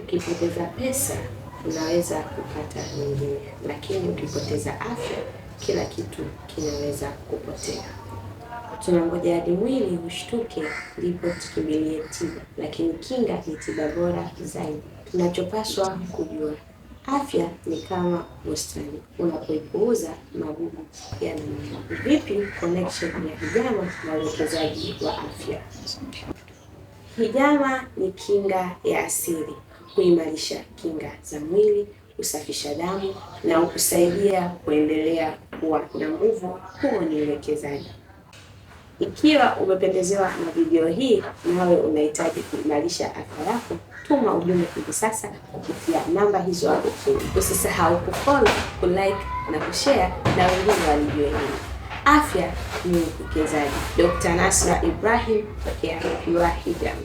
Ukipoteza pesa unaweza kupata nyingine, lakini ukipoteza afya, kila kitu kinaweza kupotea. Tunangoja hadi mwili ushtuke ndipo tukimbilie tiba, lakini kinga ni tiba bora zaidi. Tunachopaswa kujua, afya ni kama bustani, unapoipuuza magugu yanamea. Vipi connection ya hijama na uwekezaji wa afya? Hijama ni kinga ya asili, huimarisha kinga za mwili, husafisha damu na hukusaidia kuendelea kuwa na nguvu. Huo ni uwekezaji. Ikiwa umependezewa na video hii nawe unahitaji kuimarisha afya yako, tuma ujumbe hivi sasa kupitia namba hizo hapo chini. Usisahau kufollow, kulike na kushare na wengine walijue hili. Afya ni uwekezaji. Dr. Nasra Ibrahim tokea Pure Hijama.